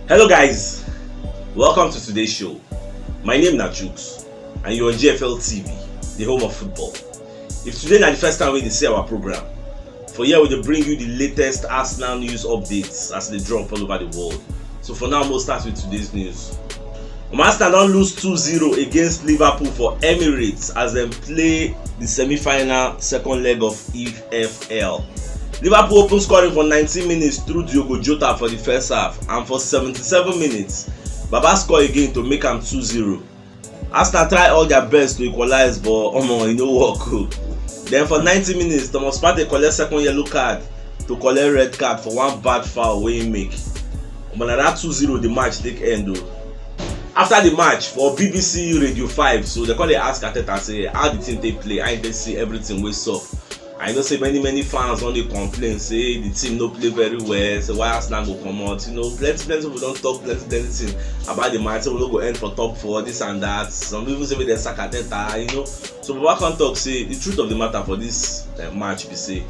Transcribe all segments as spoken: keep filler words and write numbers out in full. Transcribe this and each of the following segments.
Hello guys, welcome to today's show. My name na Chooks and you're on G F L T V, the home of football. If today na the first time wey you dey see our program, for here we dey bring you the latest Arsenal news updates as they drop all over the world. So for now, we'll start with today's news. Um, Arsenal don lose two zero against Liverpool for Emirates as dem play the semi-final second leg of E F L. Liverpool open scoring for nineteen minutes through Diogo Jota for the first half, and for seventy-seven minutes, Baba score again to make am two zero. Arsenal try all their best to equalize, but omo, e no work o. Then for ninety minutes, Thomas Partey collect second yellow card to collect red card for one bad foul wey he make. Omo, na that two zero the match take end o. After the match for B B C Radio five, so they come dey ask Arteta say how the team take play, how he take see everything wey sup. I know say many many fans don dey complain say the team no play very well, say why Arsenal go comot. You know, plenty plenty people don talk plenty plenty thing about the match, say we no go end for top four, this and that. Some people say make dem sack Arteta, you know. So Baba come talk say the truth of the matter for this uh, match be say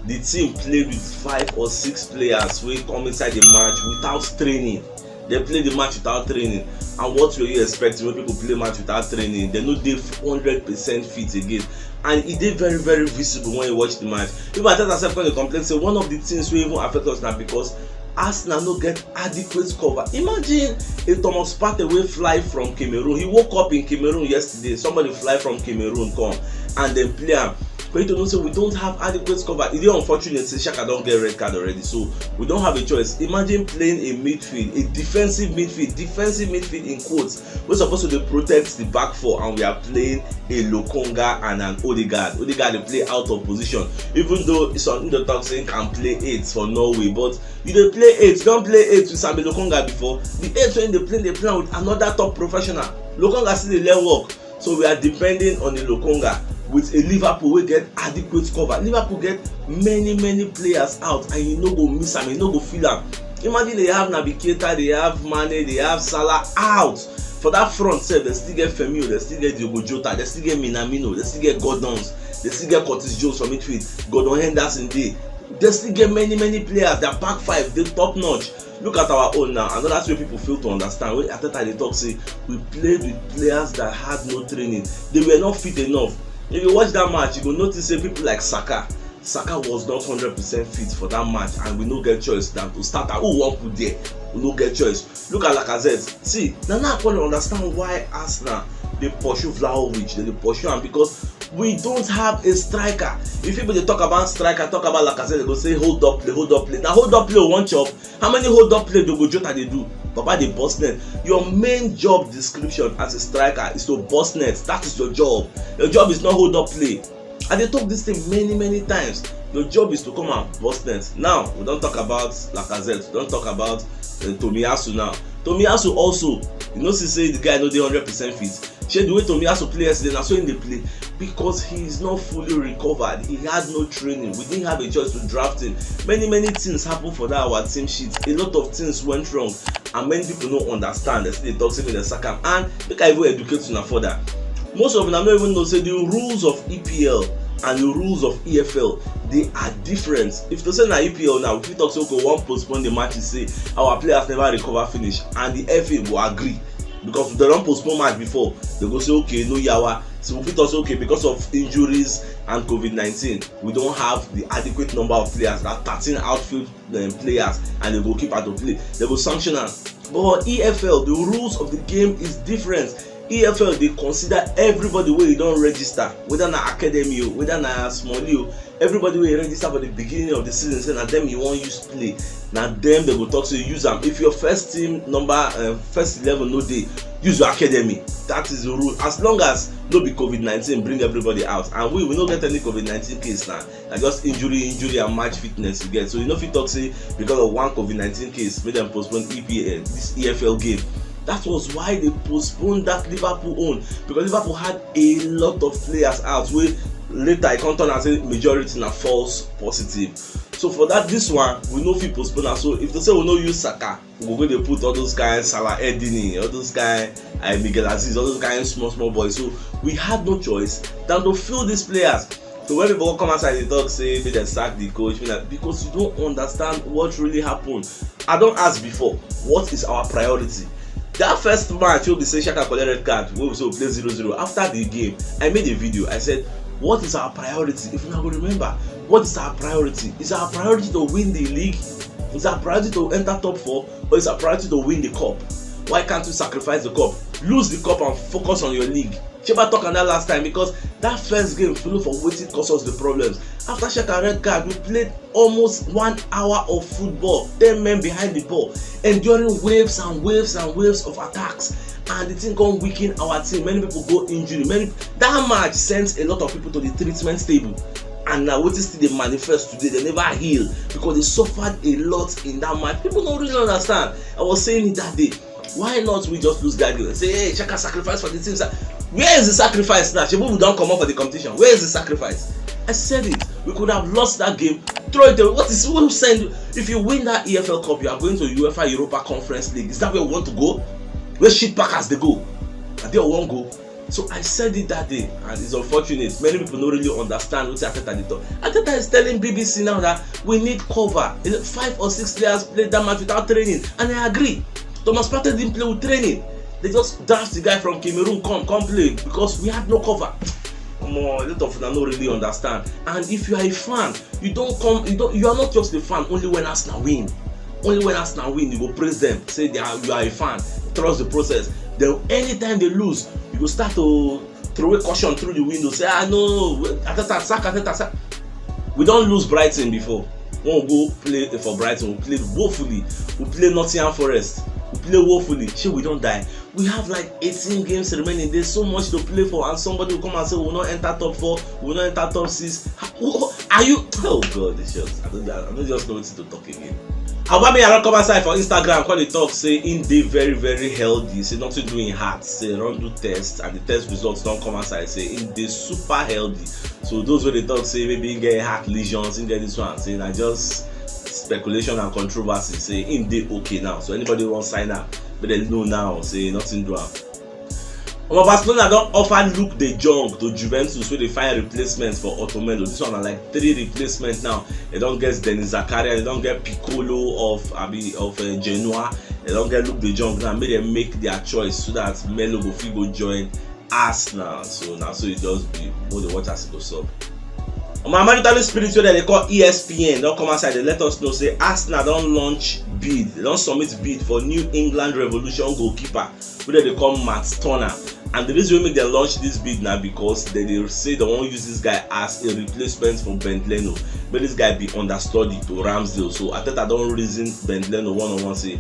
the team play with five or six players wey come inside the match without training. They play the match without training, and what were you expecting when people play match without training? They no dey hundred percent fit again, and e dey very very visible when you watch the match. Even Arteta sef come dey complain say one of the things wey even affect us na because Arsenal no get adequate cover. Imagine a Thomas Partey wey fly from Cameroon. He woke up in Cameroon yesterday. Somebody fly from Cameroon come and then play am. For you to know say we don't have adequate cover. E dey unfortunate say Xhaka don get red card already, so we don't have a choice. Imagine playing a midfield, a defensive midfield, defensive midfield in quotes, wey suppose to dey protect the back four, and we are playing a Lokonga and an Odegaard. Odegaard dey play out of position, even though some people dey talk say he can play eight for Norway, but you dey play eight, you don play eight with Sambi Lokonga before. The eight wey dey play, dey play with another top professional. Lokonga still dey learn work. So we are depending on the Lokonga with a Liverpool wey get adequate cover. Liverpool get many many players out, and you no go miss am, you no go feel am. Imagine they have Naby Keita, they have Mane, they have Salah out. For that front sef, they still get Firmino, they still get Diogo Jota, they still get Minamino, they still get Gordons, they still get Curtis Jones for midfield, Gordon Henderson dey. They still get many many players. Their back five dey top notch. Look at our own now. Another thing wey people fail to understand, wey Arteta dey talk say we played with players that had no training. They were not fit enough. If you watch that match, you go notice say people like Saka, Saka was not hundred percent fit for that match, and we no get choice than to start am. Who we wan put there? We no get choice. Look at Lacazette. See, na now I come understand why Arsenal dey pursue Vlahovic, they dey pursue am because we don't have a striker. If people dey talk about striker, talk about Lacazette, they go say hold up play, hold up play. Na hold up play we wan chop. How many hold up play Diogo Jota dey do? Baba dey burst net. Your main job description as a striker is to burst net. That is your job. Your job is not hold up play. I dey talk this thing many many times. Your job is to come and burst net. Now we don talk about Lacazette, we don talk about uh, Tomiyasu now. Tomiyasu also, you know, see say the guy no dey hundred percent fit. Shey the way Tomiyasu play yesterday, na so he dey play, because he is not fully recovered. He had no training. We didn't have a choice to draft him. Many many things happen for that our team sheet. A lot of things went wrong, and many people no understand. They still dey talk say make dem sack am. And make I even educate una further. Most of una no even know say the rules of E P L and the rules of E F L, they are different. If to say na E P L now, we fit talk say okay, we wan postpone the match, say our players never recover finish, and the F A go agree, because dem don postpone match before. They go say okay, no yawa. So we fit talk say okay, because of injuries and COVID nineteen, we don't have the adequate number of players, that thirteen outfield um, players and the goalkeeper to play. They go sanction am. But E F L, the rules of the game is different. E F L dey consider everybody wey you don register, whether na academy o, whether na small league o, everybody wey you register for the beginning of the season, say na dem you wan use play, na dem dem go talk say use am. If your first team number, uh, first eleven no dey, use your academy. That is the rule. As long as no be COVID nineteen bring everybody out, and we we no get any COVID nineteen case now. Na just injury, injury and match fitness you get. So you no fit talk say because of one COVID nineteen case, make dem postpone E P L, this E F L game. That was why they postponed that Liverpool own, because Liverpool had a lot of players out wey later e come turn out say majority na false positive. So for that, this one we no fit postpone am. So if to say we no use Saka, we go go dey put all those kind Salah Eddine, all those kind uh, Miguel Azeez, all those kind small small boys. So we had no choice than to fill these players. So when people come outside, they talk say make dem sack the coach, make dem, because you don't understand what really happened. I don't ask before, what is our priority? That first match, you'll be say Xhaka collect red card, we will say we play zero zero. After the game, I made a video. I said, what is our priority? If you go remember, what is our priority? Is our priority to win the league? Is our priority to enter top four? Or is our priority to win the cup? Why can't you sacrifice the cup? Lose the cup and focus on your league. Sheba talk on that last time, because that first game, follow for wetin cause us the problems. After Xhaka red card, we played almost one hour of football, ten men behind the ball, enduring waves and waves and waves of attacks, and the thing come weaken our team. Many people go injury. Many, that match sent a lot of people to the treatment table, and now wetin still dey manifest today, they never heal, because they suffered a lot in that match. People don't really understand. I was saying it that day. Why not we just lose that game and say, hey, Xhaka sacrifice for the team, sir? Where is the sacrifice now? Shebu, we don't come up for the competition. Where is the sacrifice? I said it. We could have lost that game. Throw it away. What is, who send you? If you win that E F L Cup, you are going to UEFA Europa Conference League. Is that where we want to go? Where shit packers they go? And they won't go. So I said it that day, and it's unfortunate. Many people don't really understand what Arteta did talk. Arteta is telling B B C now that we need cover. Is it five or six players played that match without training, and I agree. Thomas Partey didn't play with training. They just danced the guy from Cameroon, come, come play, because we had no cover. Omo, a lot of una no really understand. And if you are a fan, you don't come, you don't, you are not just a fan only when Arsenal win. Only when Arsenal win, you go praise them. Say they are, you are a fan. Trust the process. Then anytime they lose, you go start to throw away caution through the window. Say, ah, no, no, no, Arteta sack, Arteta sack. We don't lose Brighton before. When we go play for Brighton, we play woefully. We play Nottingham Forest. We play woefully. Shey we don't die. We have like eighteen games remaining. There's so much to play for, and somebody will come and say we will not enter top four, we will not enter top six. Are you? Oh God, it's just, I don't, I don't just know what to talk again. Aubameyang come outside for Instagram, come dey talk say him dey very, very healthy, say nothing do him heart, say run do test, and the test results don't come outside, say him dey super healthy. So those wey dey talk say maybe him get heart lesions, him get this one, say na just speculation and controversy, say him dey okay now. So anybody wan sign am, make dem know now say nothing do am. Omo, Barcelona don offer Luuk de Jong to Juventus, wey dey find replacement for Otto Melo. This one na like three replacement now. They don get Denis Zakaria, they don get Piccolo of, abi, of uh, Genoa. They don get Luuk de Jong now. Make dem make their choice so that Melo go fit go join Arsenal. So na so e just be. Make dey watch as e go sup. Omo, American Spirit, wey dem dey call E S P N, don come outside. They let us know say Arsenal don launch bid. They don submit bid for New England Revolution goalkeeper, wey dem dey call Matt Turner. And the reason wey make dem launch this bid na because dem dey say dem wan use this guy as a replacement for Bernd Leno. Make this guy be understudy to Ramsdale. So Arteta don reason Bernd Leno one on one, say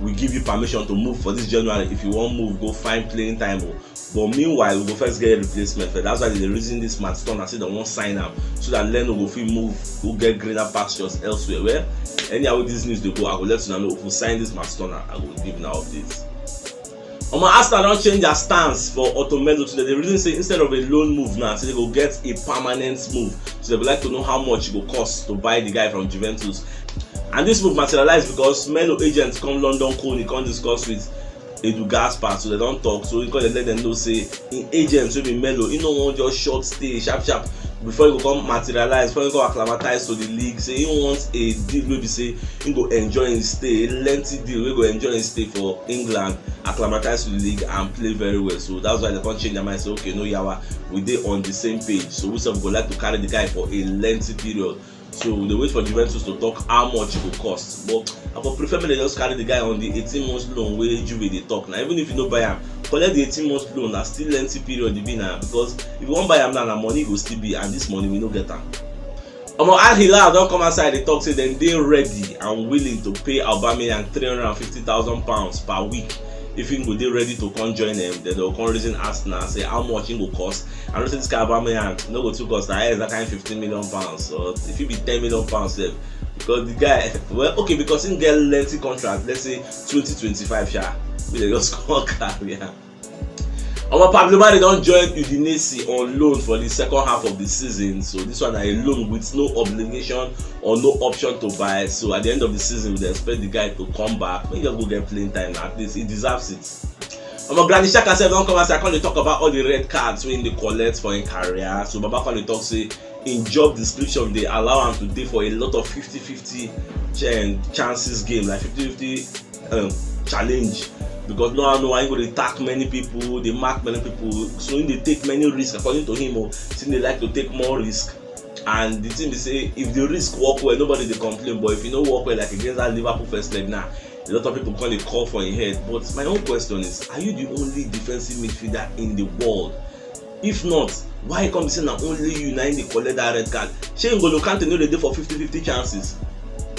we give you permission to move for this January. If you wan move, go find playing time o. But meanwhile, we go first get a replacement first. That's why they dey reason this Matt Turner, say dem wan sign am so that Leno go fit move, go get greener pastures elsewhere. Well, anyhow this news dey go, I go let una know. If we sign this Matt Turner, I go give una updates. Omo, Arsenal don change their stance for Otto Melo today. They reason say instead of a loan move now, say they go get a permanent move. So they would like to know how much it go cost to buy the guy from Juventus. And this move materialize because Melo agent come London, come, he come discuss with Edu Gaspar, so they don talk. So he come dey let them know say him agent, wey be Melo, he no wan just short stay, sharp sharp, before he go come materialize, before he go acclimatize to the league. Say he want a deal wey be say he go enjoy him stay, a lengthy deal wey go enjoy him stay for England, acclimatize to the league and play very well. So that's why they come change their mind, say, okay, no yawa, we dey on the same page. So we sef go like to carry the guy for a lengthy period. So we dey wait for Juventus to talk how much e go cost. But I go prefer make dem just carry the guy on the eighteen months loan wey Juve dey talk. Now, even if you no buy am, collect the eighteen months loan. Na still lengthy period e be now, because if you wan buy am now, na money e go still be, and this money we no get am. Omo, Al Hilal don come outside dey talk say dem dey ready and willing to pay Aubameyang three hundred and fifty thousand pounds per week if he go dey ready to come join them. Then they go come reason Arsenal, say how much he go cost. I know say this kind of Aubameyang no go too cost. Na highest that kind fifteen million pounds, or if it be ten million pounds sef, because the guy, well, okay, because he get lengthy contract, let's say twenty twenty-five sha, we dey just come carry am. Omo, Pablo Mari don join Udinese on loan for the second half of the season. So this one na a loan with no obligation or no option to buy. So at the end of the season, we dey expect the guy to come back. Make he just go get playing time. At least he deserves it. Omo, Granit Xhaka sef don come outside, come dey talk about all the red cards wey he dey collect for him career. So Baba come dey talk say Im job description dey allow am to dey for a lot of fifty fifty ch- chances game, like fifty fifty um, challenge, because no one know why he go dey tack many people, dey mark many people, so he dey take many risks according to him o. He dey like to take more risk, and the thing be say if the risk work well, nobody dey complain, but if e no work well, like against that Liverpool first leg now, a lot of people come dey call for im head. But my own question is, are you the only defensive midfielder in the world? If not, why e come be say na only you na im dey collect that red card? Shey N'Golo Kante no dey dey for fifty fifty chances?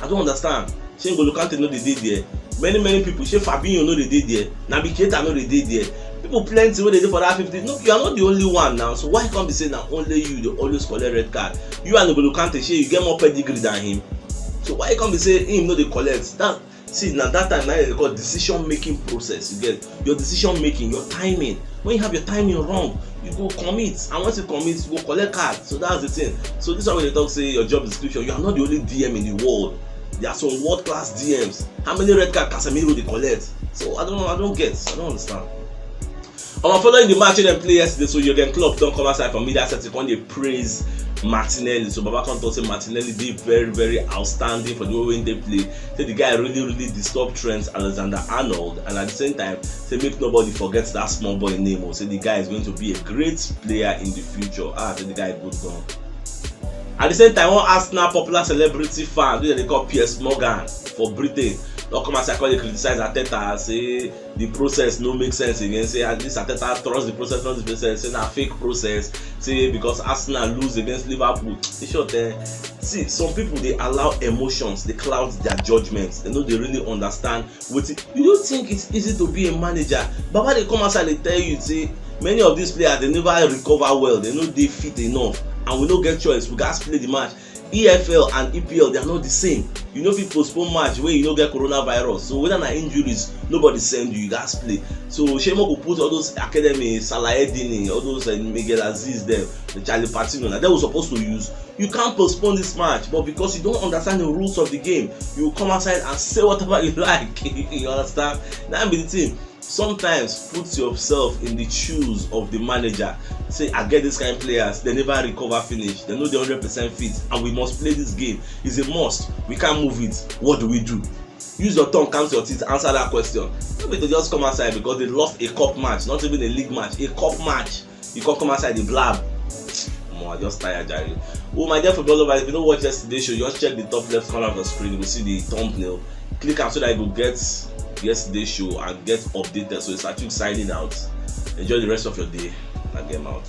I don't understand. Shey N'Golo Kante no dey dey there? Many many people, shey Fabinho no dey dey there? Naby Keita no dey dey there? People plenty wey dey dey for that fifty. No, you are not the only one now. So why e come be say na only you dey always collect red card? You and N'Golo Kante, shey you get more pedigree than him? So why e come be say him no dey collect? That, see, na that time na im dey call decision making process. You get your decision making, your timing. When you have your timing wrong, you go commit, and once you commit, you go collect card. So that's the thing. So this one wey dey talk say your job description, you are not the only D M in the world. There are some world class D Ms. How many red card Casemiro dey collect? So I don't know, I don't get, I don't understand. Omo, following the match wey dem play yesterday, so Jurgen Klopp don come outside for media setting, come dey praise Martinelli. So Baba come talk say Martinelli dey very very outstanding for the way wey he dey play. Say the guy really really disturb Trent Alexander-Arnold, and at the same time say make nobody forget that small boy name o. Say the guy is going to be a great player in the future. Ah, say the guy good gan. At the same time, one Arsenal popular celebrity fan wey dem dey call Piers Morgan for Britain don come outside come dey criticize Arteta, say the process no make sense again. Say at least Arteta trust the process, trust the process. Say na fake process. Say because Arsenal lose against Liverpool. In short, eh, see, some people dey allow emotions dey cloud their judgment. Dem no dey really understand wetin. You no think it's easy to be a manager? Baba dey come outside dey tell you say many of these players, dem never recover well, dem no dey fit enough, and we no get choice, we gats play the match. E F L and E P L, they are not the same. You no fit postpone match wey you no get coronavirus. So whether na injuries, nobody send you, you gats play. So shey make we put all those academy, Salah Eddine, all those, uh, Miguel Azeez dem, the Charlie Patino, na dem we suppose to use? You can't postpone this match, but because you don't understand the rules of the game, you come outside and say whatever you like. You understand? That be the thing. Sometimes put yourself in the shoes of the manager. Say, I get this kind of players, they never recover finish, they no dey hundred percent fit, and we must play this game. It's a must. We can't move it. What do we do? Use your tongue, count your teeth, answer that question. No be to just come outside because they lost a cup match, not even a league match, a cup match. You come come outside dey blab. Omo, I just tire, jare. Oh, my dear football lovers, if you no watch yesterday show, just check the top left corner of the screen. You go see the thumbnail. Click am so that you go get yesterday show and get updated. So it's Achuk signing out. Enjoy the rest of your day. I get out.